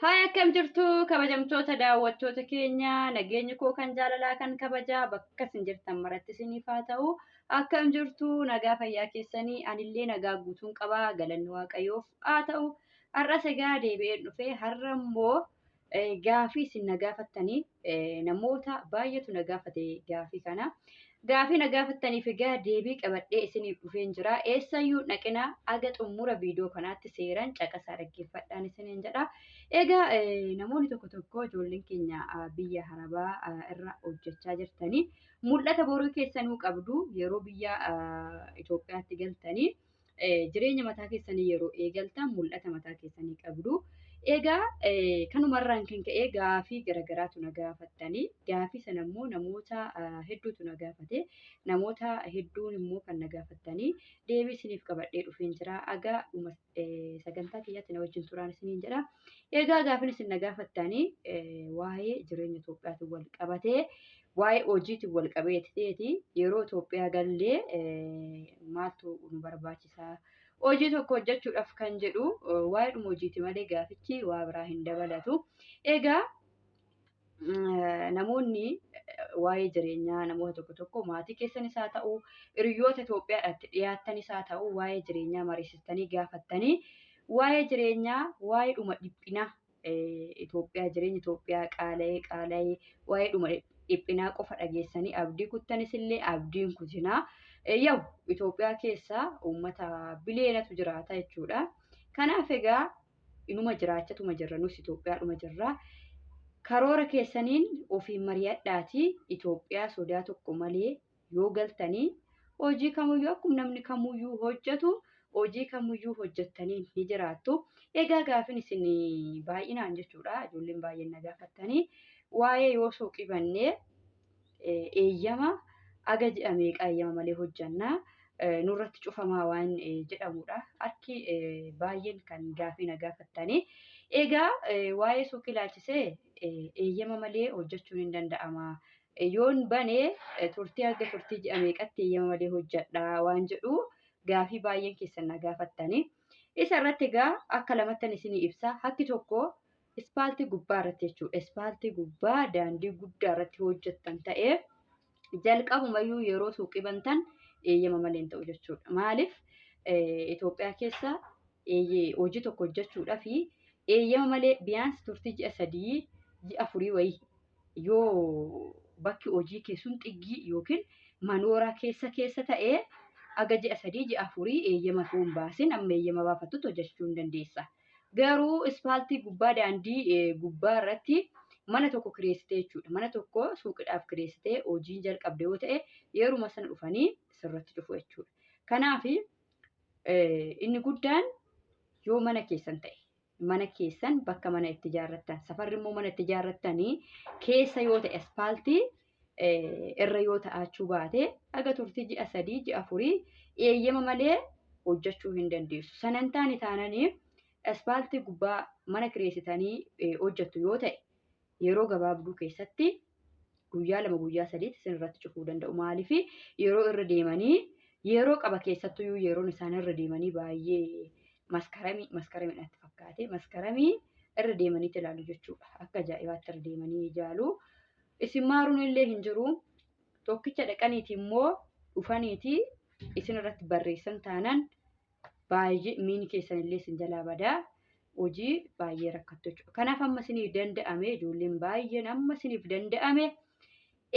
Haay, akkam jirtu kabajamtoota daawwattoota keenya? Nageenyi koo kan jaalalaa kan kabajaa bakka isin jirtan maratti isiniif haa ta'u. Akkam jirtu? Nagaa fayyaa keessanii? Anillee nagaa guutuun qabaa, galanni Waaqayyoof haa ta'u. Har'as egaa deebi'een dhufee, har'a immoo gaafii isin na gaafattanii, namoota baay'eetu na gaafate gaafii kana. Gaafii na gaafattaniif egaa deebii qabadhee isiniif dhufeen jira. Eessayyuu dhaqina, aga xumura viidiyoo kanaatti seeran caqasaa dhaggeeffadhaan isiniin jedha. Egaa namoonni tokko tokko, ijoolleen keenya biyya Arabaa irra hojjechaa jirtanii, mul'ata boruu keessanuu qabdu. Yeroo biyya Itoophiyaatti galtanii jireenya mataa keessanii yeroo eegaltan mul'ata mataa keessanii qabdu. Egaa kanumarraan kan ka'e gaafii garagaraatu na gaafattanii, gaafii sana immoo namoota hedduutu na gaafate. Namoota hedduun immoo kan na gaafattanii deebii isiniif qabadhee dhufeen jira. Agaa dhuma sagantaa kiyyaatti na wajjin turaan isiniin jedha. Egaa gaafiin isin na gaafattanii waa'ee jireenya Itoophiyaatiin wal qabatee, waa'ee hojiitiin wal qabateeti. Yeroo Itoophiyaa gallee maaltu nu barbaachisaa? Hojii tokko hojjechuudhaaf kan jedhu, waa'ee dhuma hojiiti malee gaafichi waa biraa hin dabalatu. Egaa namoonni waa'ee jireenyaa, namoota tokko tokko, maatii keessanis haa ta'u, hiriyoota Itoophiyaadhaatti dhiyaattanis haa ta'u, waa'ee jireenyaa mariisistanii gaafattanii, waa'ee jireenyaa, waa'ee dhuma dhiphinaa Itoophiyaa, jireenya Itoophiyaa qaala'ee qaala'ee, waa'ee dhuma dhiphinaa qofa dhageessanii abdii kuttanis illee abdiin kutinaa. Yaa'u Itoophiyaa keessa uummata bileenatu jiraata jechuudha. Kanaaf egaa inuma jiraachatuma jirra, nus Itoophiyaadhuma jirra. Karoora keessaniin ofiin mari'adhaatii Itoophiyaa sodaa tokko malee yoo galtanii hojii kamiyyuu, akkuma namni kamiyyuu hojjetu, hojii kamiyyuu hojjettanii ni jiraattu. Egaa gaafin isin baay'inaan jechuudha, ijoolleen baay'een na gaafattanii, waa'ee yoo suuqii bannee eeyyama aga ji'a meeqaa eeyyama malee hojjannaa, nurratti cufamaa waan jedhamudha. Harki baay'een kan gaafii na gaafattanii. Egaa waa'ee suuqii ilaalchisee eeyyama malee hojjechuun hin danda'ama. Yoon banee turtii hanga turtii ji'a meeqatti eeyyama malee hojjedha waan jedhu gaafii baay'een keessan na gaafattanii. Isa irratti egaa akka lamattan isinii ibsa. Hakki tokko ispaaltii gubbaa irratti jechuudha. Ispaaltii gubbaa daandii guddaa irratti hojjettan ta'ee jalqabumayyuu yeroo suuqii bantan eeyyama malee hin ta'u jechuudha. Maaliif? Itoophiyaa keessa hojii tokko hojjechuudhaaf eeyyama malee biyaansi turtii ji'a 3, ji'a 4 wayii yoo bakki hojii kee sun xiggii yookiin manooraa keessa keessa ta'ee, aga ji'a 3, ji'a 4 eeyyama osoo hin baasin amma eeyyama baafattutti hojjechuu hin dandeessa. Garuu ispaaltii gubbaa, daandii gubbaa irratti mana tokko kireessitee jechuudha. Mana tokko suuqiidhaaf kireessitee hojii jalqabde yoo ta'e, yeruma sana dhufanii sirratti cufu jechuudha. Kanaaf inni guddaan yoo mana keessan ta'e, mana keessan bakka mana itti ijaarrattan, safarri immoo mana itti ijaarrattanii keessa yoo ta'e, aspaaltii irra yoo ta'achuu baate, aga turtii ji'a 3, ji'a 4 eeyyama malee hojjechuu hin dandeessu. Sanan taane taananii aspaaltii gubbaa mana kireessitanii hojjettu yoo ta'e, yeroo gabaabduu keessatti, guyyaa 2, guyyaa 3tti isin irratti cufuu danda'u. Maaliif? Yeroo irra deemanii yeroo qaba, keessattuyyuu yeroon isaan irra deemanii baay'ee maskaramii maskaramiidhaatti fakkaate, maskaramii irra deemaniitti ilaalu jechuudha. Akka ajaa'ibaatti irra deemanii ijaalu. Isin maaruun illee hin jiru. Tokkicha dhaqaniiti immoo dhufaniiti isin irratti barreessan taanaan baay'ee miini keessan illee isin jalaa badaa, hojii baay'ee rakkattu jechuudha. Kanaaf amma isiniif danda'ame, ijoolleen baay'een, amma isiniif danda'ame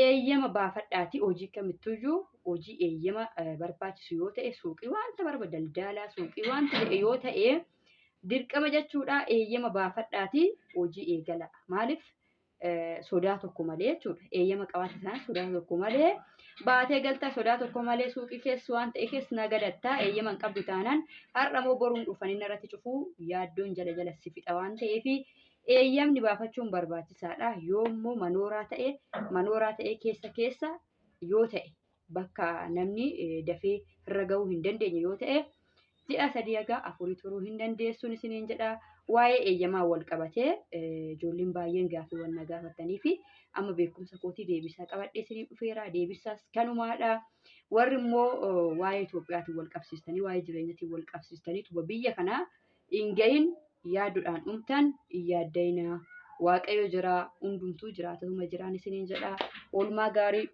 eeyyama baafadhaati hojii kamittuyyuu, hojii eeyyama barbaachisu yoo ta'e, suuqii wanta barba daldalaa suuqii wanta ta'e yoo ta'e, dirqama jechuudha, eeyyama baafadhaati hojii eegala. Maaliif? Sodaa tokko malee jechuudha. Eeyyama qabaate sana sodaa tokko malee baatee galtaa, sodaa tokko malee suuqii keessa waan ta'e keessa nagadattaa. Eeyyama hin qabdu taanaan har'a moo boruun dhufanii irratti cufuu yaaddoon jala jala si fixa waan ta'eef eeyyamni baafachuun barbaachisaadha. Yoommoo manooraa ta'e, manooraa ta'e keessa keessa yoo ta'e, bakka namni dafee irra gahuu hin dandeenye yoo ta'e, ji'a 3 haga 4 turuu hin dandeessuun isiniin jedha. Waa'ee eeyyamaa wal qabatee ijoolleen baay'een gaaffiiwwan na gaafatanii fi amma beekumsa kootii deebisaa qabadhee isiniif dhufeera. Deebisaas kanumaadha. Warri immoo waa'ee Itoophiyaatiin wal qabsiistanii, waa'ee jireenyatiin wal qabsiistanii tuba biyya kanaa hin gahin Yaaduudhaan dhumtan hin yaadda'inaa. Waaqayyo jira, hundumtuu jiraatatuma jiraan isiniin jedha. Oolmaa gaarii.